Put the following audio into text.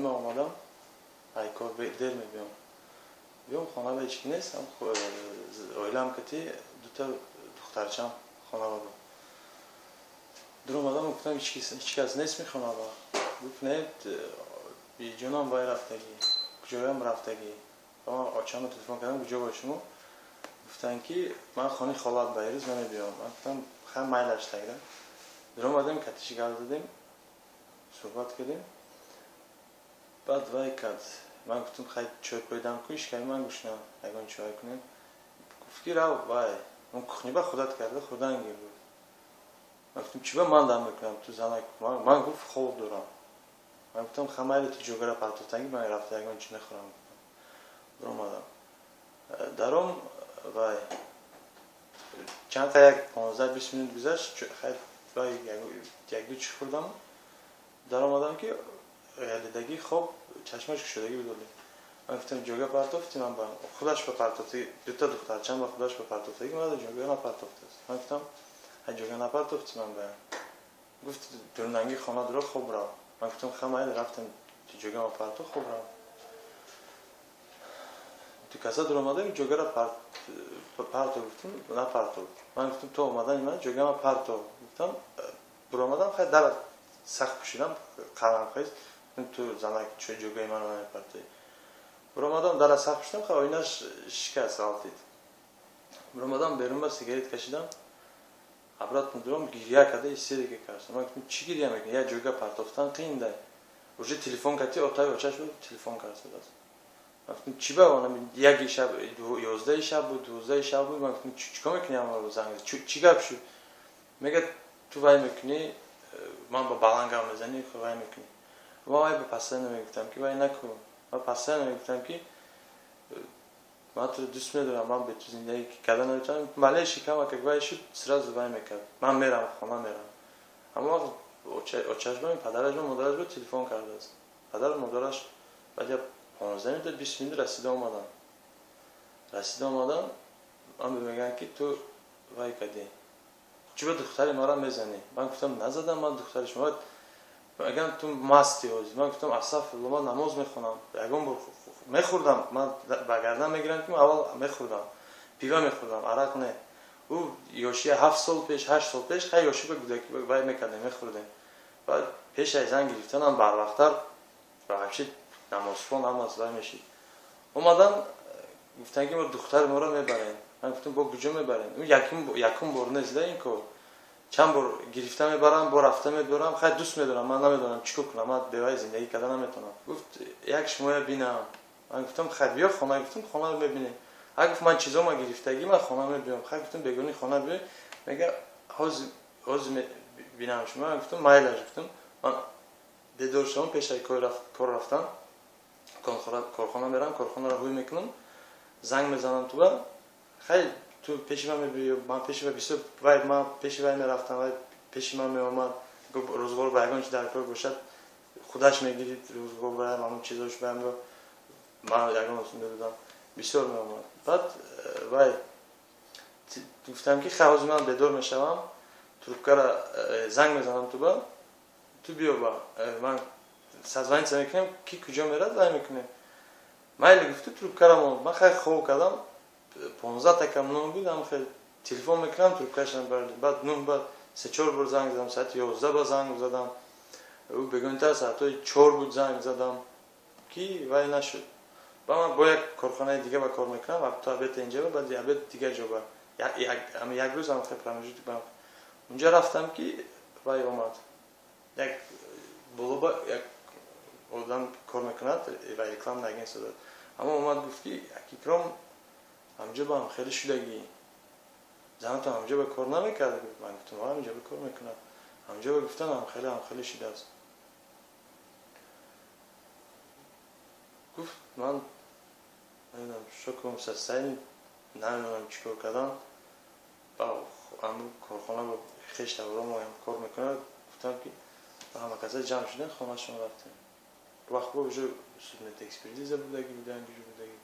Ман омадам, ай кор дер мебиём. Биём, хона ба ҳеч ки нест, оилаам кати дута духтарчам хона ба буд. Дуромадам, гуфтам, ҳеч кас нест ми хона ба? Гуфт, не, биҷонам вай рафтагӣ, куҷоям рафтагӣ. Ман очамро телефон кардам, куҷо бо шумо? Гуфтанд, ки ман хонаи холат ба ирӯз намебиём. Ман гуфтам, хай, майлаш тагда. Дуромадем, катиш гап задем, суҳбат кардем. Баъд вай кард. Ман гуфтам, хай, чой пойдам кун, ишками ман гӯшнам, ягон чой кунем. Гуфт, ки рав вай, он кухни ба худат карда хӯрдан гир, гуфт. Ман гуфтам, чӣ ба ман дам мекунам, ту занак? Ман, гуфт, хоб дорам. Ман гуфтам, хай, майли, ту ҷогара партофтагӣ, ман рафта ягон чӣ мехӯрам. Дуромадам. Даром вай чанд қа як 15-20 минут гузашт, хай, вай як-ду чӣ хӯрдам. Даромадам, ки ғалидагӣ хоб, чашмаш кушодагӣ буд. Ман гуфтам, ҷога партофтӣ? Ман ба худаш ба партофтагӣ, дута духтарчам ба худаш ба партофтагӣ, ман ҷога напартофтааст. Ман гуфтам, ҳай, ҷога напартофтӣ ман ба? Гуфт, дурнанги хона дуро, хоб рав. Ман гуфтам, хай, майли, рафтам, ҷога ма партоф, хоб рав. Ду каса дуромадам, ҷогара парто, гуфтам, напартов. Ман гуфтам, то омадани ман ҷогама парто, гуфтам. Буромадам, хай, дара сахт пӯшидам, қалам хез, ту занак чо ҷогаи маро намепартоӣ? Буромадам, дара сахт пӯшидам, хай, оинаш шикаст, ғалтид. Буромадам берун, ба сигарет кашидам. Обратно дуром, гирья карда, истерика кард. Ман гуфтам, чӣ гирья мекунӣ? Як ҷога партофтан қииндай. Уже телефон кардӣ, отаи очаш буд, телефон кард судааст. Ман гуфтам, чӣ ба яки шаб, 11-и шаб буд, 12-и шаб буд. Ман гуфтам, чӣ кор мекунӣ, амаро занг, чӣ гап шуд? Мегӯяд, ту вай мекунӣ, ман ба баланд гап мезанӣ, вай мекунӣ. Ман вай ба постоянно мегуфтам, ки вай накун. Ман постоянно мегуфтам, ки ман туро дӯст медорам, ман бе ту зиндагӣ карда наметавонам. Малеши камак вай шуд, сразу вай мекард, ман мерам, хона мерам. Ҳамон вақт очаш ба падараш ба модараш ба телефон кардааст. Падару модараш баъд як 15 минута, 20 минут расида омаданд. Расида омаданд, ман мегӯянд, ки ту вай кардӣ, чӣ ба духтари маро мезанӣ? Ман гуфтам, назадам ман духтари шумо. Мегӯянд, ту масти ҳозир. Ман гуфтам, астағфирулло, ман намоз мехонам. Ягон бор мехӯрдам, ман ба гардан мегирам, ки ман аввал мехӯрдам, пива мехӯрдам, арақ не. Ӯ ёши 7 сол пеш, 8 сол пеш, хай, ёши ба кӯдаки вай мекардем, мехӯрдем. Баъд пеш аз зан гирифтанам барвақттар вообще намозхон ҳамаз вай мешид. Омадан, гуфтанд, ки мо духтари моро мебарем. Ман гуфтам, бо куҷо мебарем? Якум бор нест да ин кор, чанд бор гирифта мебарам, бо рафта мебарам. Хай, дӯст медорам, ман намедонам чӣ кор кунам, ман бевай зиндагӣ карда наметавонам. Гуфт, як шумоя бинам. Ман гуфтам, хай, биё хона. Гуфтам, хона мебинем. Ҳа, гуфт, ман чизома гирифтагӣ, ман хона мебиём. Хай, гуфтам, бегони хона биёй. Мега, ҳозир бинам шумо. Ман гуфтам, майлаш, гуфтам. Ман бедор шудам, пешаи кор рафтам, корхона мерам, корхонаро ҳуй мекунам, занг мезанам туба. Хай, ту пеши ман мебиё. Ман пеши вай бисёр вай, ман пеши вай мерафтам, вай пеши ман меомад. Рӯзғор ба ягон чи дар кор бошад, худаш мегирид, рӯзғор ба ҳамон чизош ба ман ягон медодам, бисёр меомад. Баъд вай гуфтам, ки хай, ҳозир ман бедор мешавам, трубкара занг мезанам туба, ту биё ба ман, созвониться мекунем, ки куҷо мерад, вай мекунем. Майли, гуфту, трубкара монд. Ман, хай, хоб кардам. 15 такам нун буд, ам хел телефон мекунам, трубкашам бард. Баъд нун баъд се-чор бор занг задам, соати 11 ба занг задам, ӯ бегоҳтар соатҳои 4 буд занг задам, ки вай нашуд. Ба ман бо як корхонаи дига ба кор мекунам, то обед инҷа ба, баъди обед дигар ҷо ба, як рӯз ам хел промежуток ба унҷа рафтам, ки вай омад. Як болоба як одам кор мекунад ва рекламный агентство дорад. Аммо омад, гуфт, ки Икром ҳамҷо ба ҳам хеле шудагӣ, занатон ҳамҷо ба кор намекард? Ман гуфтам, ҳамҷо ба кор мекунад. Ҳамҷо ба гуфтан, ҳам хеле ҳам хеле шудааст. Гуфт, ман намедонам, шоком состояние, намедонам чӣ кор кардам. Ҳамун корхона ба хеш тавромо кор мекунад. Гуфтам, ки ҳама каса ҷамъ шудем, хонашон рафтем. Вақт бо уже судмедэкспертиза будаги будан, ҷо будаги.